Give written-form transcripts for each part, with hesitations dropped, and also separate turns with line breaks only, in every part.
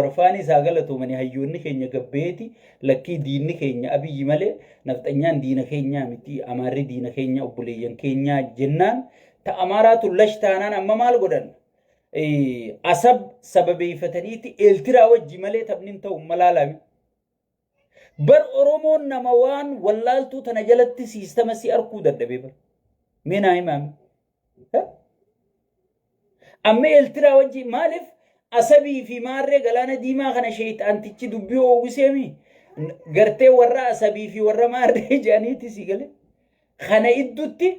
Jaawar faani isaa galatoomani hayyoonni keenya gabbeeti lakkii diinni keenya Abiyyi malee nafxanyaan diina keenyaa miti, Amaarri diina keenya, obboleeyyan keenyaa jennaan ta Amaaraatu lash taanaan amma maal godhan? Asab sababeeffataniiti Eeltiraa wajji malee taphni hin ta'u malaalami. Bar Oromoon nama waan wallaaltuu tana jalatti siistama si arkuu dadhabee bar. Mee naa himaami. Amma Eeltiraa wajji maaliif Asabii fi maarree galaana diimaa kana sheeyxaantichi dubbii oowwiseemi gartee warra Asabii fi warra maarree jedhaniiti si gale. Kana iddutti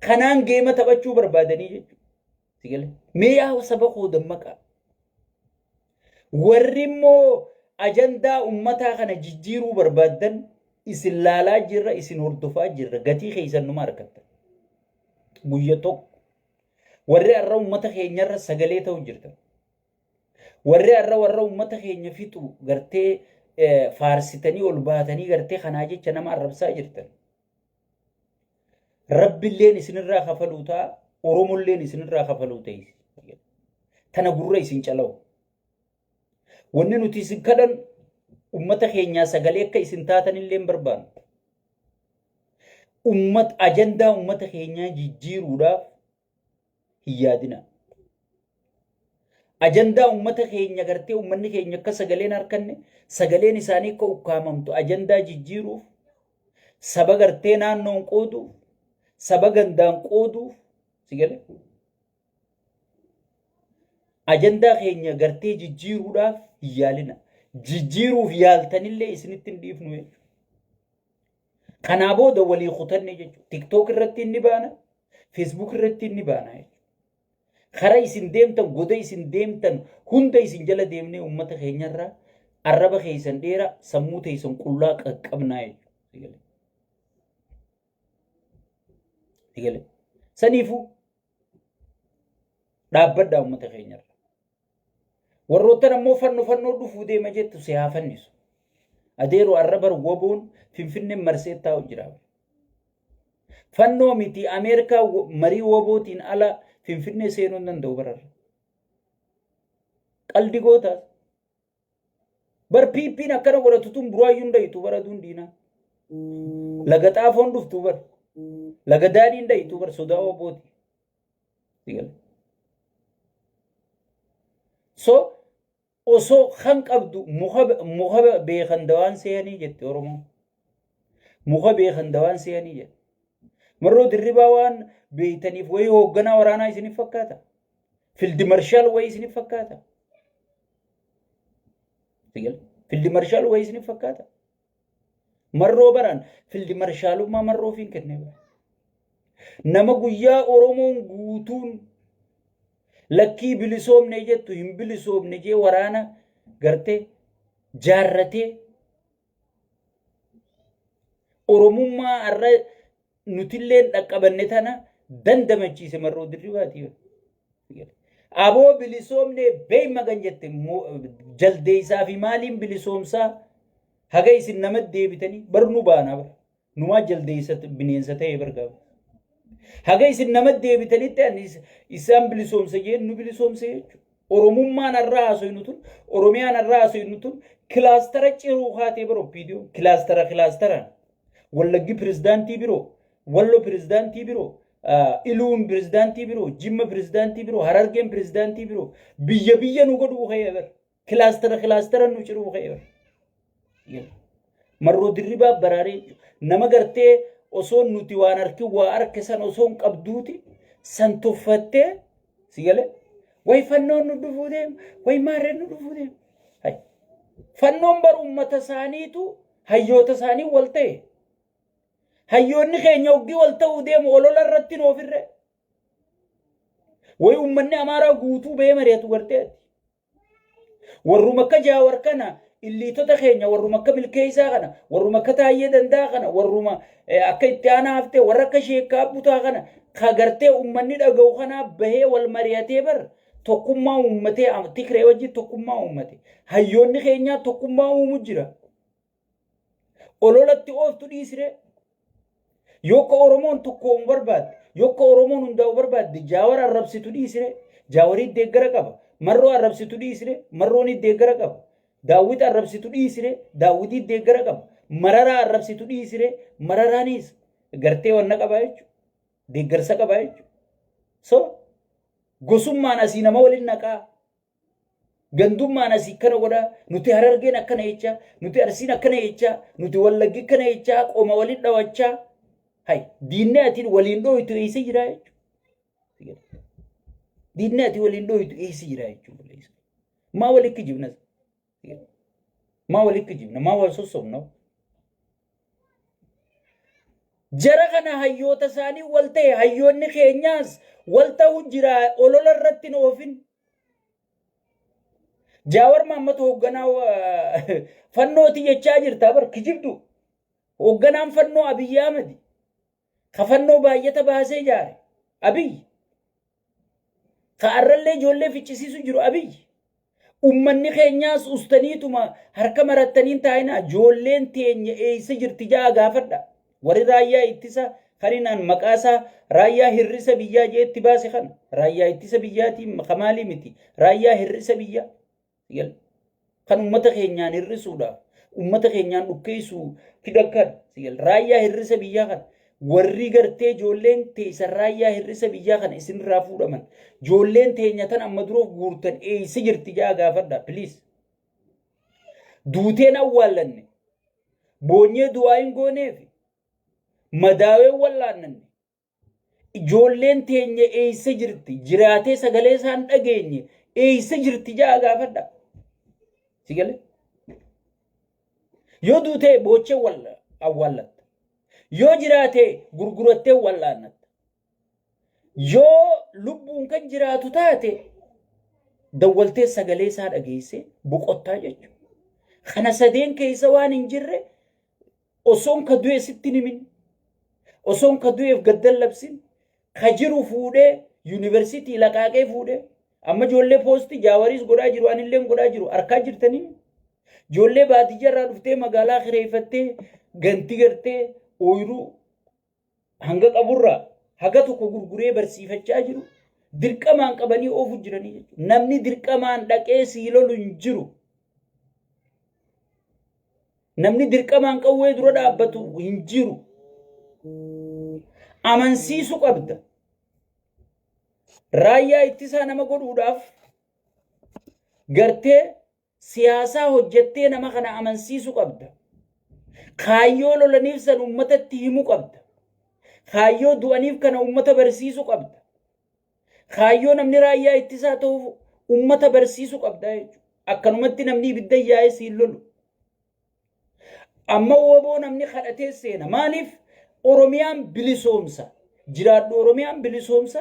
kanaan geema taphachuu barbaadanii jechuudha. Si gale. Mee yaa saba koo dammaqaa. Warri immoo ajandaa ummataa kana jijjiiruu barbaaddan isin laalaa jirra, isin hordofaa jirra, gatii keessan numa argattan. Guyya tokko warri har'a ummata keenyarra sagalee ta'u jirtan. Warri har'a warra ummata keenya fixu gartee faarsitanii ol baatanii gartee kanaa jecha nama arrabsaa jirtan. Rabbilleen isinirraa kafaluu ta'a, Oromolleen isinirraa kafaluu ta'e. Tana gurra isin calawu. Wanni nuti isin kadhan ummata keenyaa sagalee akka isin taatan illee hin barbaannu. Ummat ajandaa ummata keenyaa jijjiiruudhaaf hin yaadina. Ajandaa ummata keenya gartee ummanni keenya akka sagaleen harkanne sagaleen isaanii akka ukkaamamtu ajandaa jijjiiruuf saba gartee naannoon qooduuf saba gandaan qooduuf si galee ajandaa keenya gartee jijjiiruudhaaf hin yaalina. Jijjiiruuf yaaltanillee isinitti hin dhiifnu jechuudha. Kanaa booda walii kutanne jechuudha. TikTok irratti inni baana, Facebook irratti inni baana jechuudha. Kara isin deemtan, goda isin deemtan hunda isin jala deemnee uummata keenyarraa arraba keessan dheeraa, sammuu teessan qullaa qaqqabnaa jechuudha. Saniifuu dhaabbadhaa uummata keenyarra. Warroottan ammoo fanno fannoo dhufuu deema jettu si haa fannisu. Adeeroo arra bar waboon Finfinneen marsee taa'u jira. Fannoo miti Ameerikaa marii wabootiin ala Finfinnee seenuu hin danda'u bararra. Qaldi gootaas. Bar PP'n akkana godhatu tun buraayyuun dhayitu bara aduun diinaa. Laga xaafoon dhuftu bar. Laga daadhiin dhayitu bar sodaa wabooti. So osoo kan qabdu muka muka beekan dawaan seehanii jette Oromoon. Muka beekan dawaan seehanii jette. Marroo Dirribaa waan beeytaniif wayii hoogganaa waraanaa isiniif fakkaata. Fildi marshaal wayii isiniif fakkaata. Fildi marshaal wayii isiniif fakkaata. Marroo baraan fildi marshaalummaa marroo ofiin kennee bara. Nama guyyaa Oromoon guutuun lakkii bilisoomne jettu hin bilisoomne jee waraana gartee jaarratee Oromummaa har'a nutilleen dhaqqabanne tana dandamachiise Marroo Dirribaati. Aboo bilisoomne beeyma kan jette jaldeessaa fi maaliin bilisoomsaa haga isin nama deebitanii bar nu baana bar. Numaa jaldeessa bineensa ta'e bar gaafa. Haga isin nama deebitanitti ani isaan bilisoomsa jeen nu bilisoomse jechuudha. Oromummaan har'a haasofnu tun, Oromiyaan har'a haasofnu tun kilaastara ciruu kaatee bara OPDO kilaastara kilaastaraan. Wallaggi pirezidaantii biroo, Wallo pirezidaantii biroo, Iluun pirezidaantii biroo, Jimma pirezidaantii biroo, Harargeen pirezidaantii biroo biyya biyya nu godhuu ka'ee bara. Kilaastara kilaastara nu ciruu ka'ee bara. Marroo Dirribaa baraaree nama gartee osoo nuti waan harki waa harke san osoo hin qabduuti san tuffattee si galee way fannoon nu dhufuu deema way maarreen nu dhufuu deema. Hay. Fannoon bar uummata isaaniitu hayyoota isaanii wal ta'e. Hayyoonni keenya hoggii wal ta'uu deemu olola irratti nu ofirre. Way uummanni Amaaraa guutuu ba'ee mari'atu gartee. Warruma akka Jaawar kana illiitota keenya warruma akka Milkeessaa kana warruma akka Taayyee Danda'a kana warruma akka itti aanaa haftee warra akka Sheekkaa Butaa kana ka gartee uummanni dhaga'u kanaa bahee wal mari'atee bar tokkummaa uummatee Tigree wajjin tokkummaa uummate. Hayyoonni keenyaa tokkummaa uumu jira. Ololatti ooftu dhiisree. Yokka Oromoon tokkoomu barbaadde, yokka Oromoon hundaa'u barbaadde Jaawar arrabsitu dhiisree. Jaawariin deeggara qaba. Marroo arrabsitu dhiisire, marroon deeggara qaba. Daawwit arrabsitu dhiisire, Daawwitii deeggara qaba. Mararaa arrabsitu dhiisire, mararaanis gartee wanna qaba jechuudha. Deeggarsa qaba jechuudha. So gosummaan asii nama waliin naqaa. Gandummaan asii akkana godhaa. Nuti Harargeen akkana jechaa, nuti Arsiin akkana jechaa, nuti Wallaggi akkana jechaa, qoma waliin dhawachaa. Hay, diinni ati waliin dhooytu eessa jira jechuudha. Diinni ati waliin dhooytu eessa jira jechuudha. Maa walitti kijibna? Maa walitti kijibna? Maa wal sossobna? Jara kana hayyoota isaanii wal ta'e hayyoonni keenyaas wal ta'u jira olola irratti hin oofin. Jaawar Mahammad hoogganaa fannooti jechaa jirta bar kijibdu. Hoogganaan fannoo Abiyyi Ahmadi. Ka fannoo baay'ata baasee ijaare Abiyyi. Ka arrallee ijoollee ficcisiisu jiru Abiyyi. Ummanni keenyaas ustaniituma harka marattaniin taa'inaa ijoolleen teenya eessa jirti ja'a gaafadha. Warri raayyaa ittisa kaninaan maqaa isaa raayyaa hir'isa biyyaa jeetti baase kana raayyaa ittisa biyyaatiin kamaalii miti raayyaa hir'isa biyyaa. Kan ummata keenyaan hir'isuudhaaf ummata keenyaan dhukkeessuu fidakkan raayyaa hir'isa biyyaa kana warri gartee ijoolleen teessan raayyaa hir'isa biyyaa kana isinirraa fuudhaman ijoolleen teenya tan amma duroof guurtan eessa jirti jaa gaafadha please. Duuteen awwaallanne boonyee du'aa hin gooneef madaawee wallaannanne Ijoolleen teenya eessa jirti? Jiraatee sagalee isaan dhageenye eessa jirti ja'a gaafadha. Si galee? Yoo duutee boochee wal awwaallatta. Yoo jiraate gurgurattee wal'aannatta. Yoo lubbuun kan jiraatu taate dawwaltee sagalee isaa dhageessee boqottaa jechuudha. Kana sadeen keessa waan hin jirre osoon ka du'e sitti hin himin, osoon ka du'eef gaddan labsin, ka jiru fuudhee yuunivarsiitii laqaaqee fuudhee amma ijoollee poostii jaawariis godhaa jiru anilleen godhaa jiru arkaa jirtanii ijoollee baadiyyaa irraa dhuftee magaalaa kireeffattee ganti gartee ooyiruu hanga qaburraa haga tokko gurguree barsiifachaa jiru dirqamaan qabanii oofu jiranii jechuudha. Namni dirqamaan dhaqee sii lolu hin jiru. Namni dirqamaan qawwee dura dhaabbatu hin jiru. Amansiisu qabda. Raayyaa ittisaa nama godhuudhaaf gartee siyaasaa hojjettee nama kana amansiisu qabda. Kaayyoo lolaniif san uummatatti himu qabda. Kaayyoo du'aniif kana uummata barsiisu qabda. Kaayyoo namni raayyaa ittisaa ta'uuf uummata barsiisu qabda jechuudha. Akkanumatti namni ibidda yaa'ee siin lolu. Amma woboo namni kadhatee seena. Maaliif Oromiyaan bilisoomsa. Jiraadhu Oromiyaan bilisoomsa.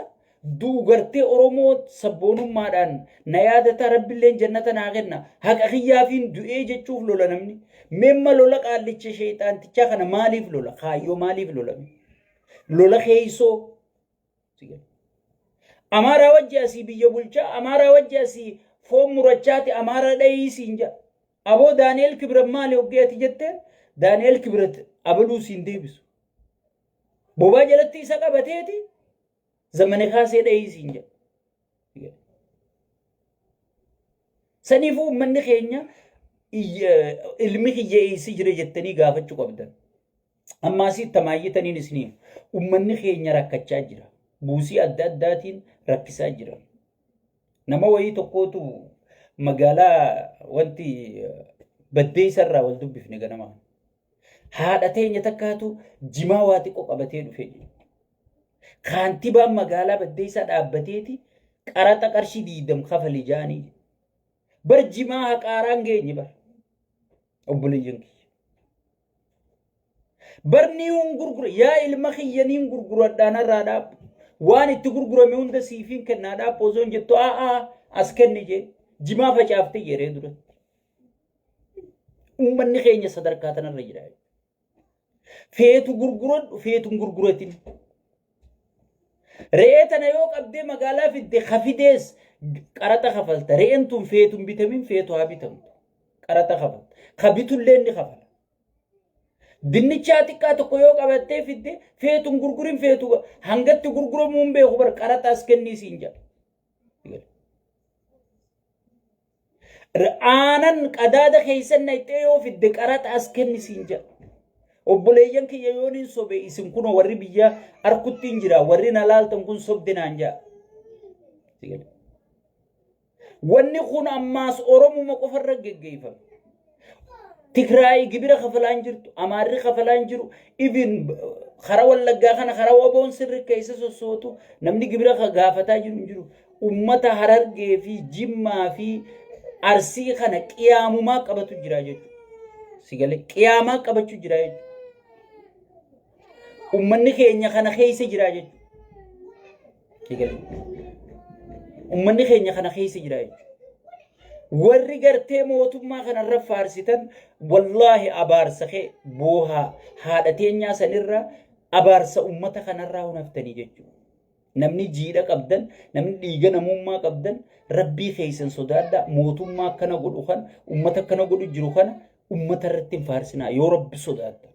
Du'u gartee Oromoo sabboonummaadhaan na yaadata rabbilleen jannata naa kenna. Haqa kiyyaafiin du'ee jechuuf lola namni. Meemma lola qaallicha sheexaantichaa kana maaliif lola? Kaayyoo maaliif lola? Lola keeysoo. Amaaraa wajji asii biyya bulchaa, Amaaraa wajji asii foon murachaati Amaaraa dhayii siin jedha. Aboo Daani'el Kibret maali hoggee ati jetteen Daani'el Kibret abaluu siin deebisu. Bobaa jalatti isa qabateeti zamane kaasee dhayii siin jedha. Saniifuu uummanni keenya ilmi kiyya eessa jira jettanii gaafachuu qabdan. Ammaasii tamaayyitaniin isiniif uummanni keenya rakkachaa jira. Buusii adda addaatiin rakkisaa jira. Nama wayii tokkootu magaalaa wanti baddeessa irraa wal dubbifne ganama. Haadha teenya takkaatu jimaa waa xiqqoo qabatee dhufe. Kaantibaan magaalaa baddeessaa dhaabbateeti qaraxa qarshii diidam kafali jaanii. Bar jimaa haqaaraan geenye bar. Obboleeyyan kiyya. Bar ni hun gurgura yaa ilma kiyya niin gurguradhaa narraa dhaabbu. Waan itti gurgurame hunda siifiin kennaa dhaabbu osoo hin jettu a'aa as kenni jee jimaa facaaftee jedhee duratti. Uummanni keenya sadarkaa tanarra jira. Feetu gurguradhu feetu hin gurguratin. Re'ee tana yoo qabdee magaalaa fidde kafidees qaraxa kafalta. Re'een tun feetu hin bitamin feetu haa bitamtu. Qaraxa kafalta. Ka bitullee ni kafala. Dinnichaa xiqqaa tokko yoo qabattee fidde feetu hin gurgurin feetu hangatti gurguramuu hin beeku bar qaraxa as kennii siin jedha. Aanan qadaada keessan naqxee yoo fidde qaraxa as kenni siin jedha. Obboleeyyan kiyya yoon hin sobe isin kunoo warri biyya arkutti hin jira warri na laaltan kun sobde naan jedha. Wanni kun ammaas Oromuma qofarra geggeeffame. Tigraay gibira kafalaa hin jirtu, Amaarri kafalaa hin jiru, even karaa Wallaggaa kana karaa Waboon sirri keessa sossootu namni gibira gaafataa jiru hin jiru. Ummata Harargee fi Jimmaa fi Arsii kana qiyaamumaa qabatu jira jechuudha. Sigalee qiyaamaa qabachuu jira jechuudha. Ummanni keenya kana keessa jira jechuudha. Sigalee. Ummanni keenya kana keessa jira jechuudha. Warri gartee mootummaa kanarra faarsitan wallaahi abaarsa kee boohaa haadha teenyaa sanirra abaarsa ummata kanarraa hunaftanii jechuudha. Namni jiidha qabdan, namni dhiiga namummaa qabdan rabbii keessan sodaadhaa mootummaa akkana godhu kana ummata akkana godhu jiru kana ummata irratti hin faarsinaa yoo rabbi sodaattan.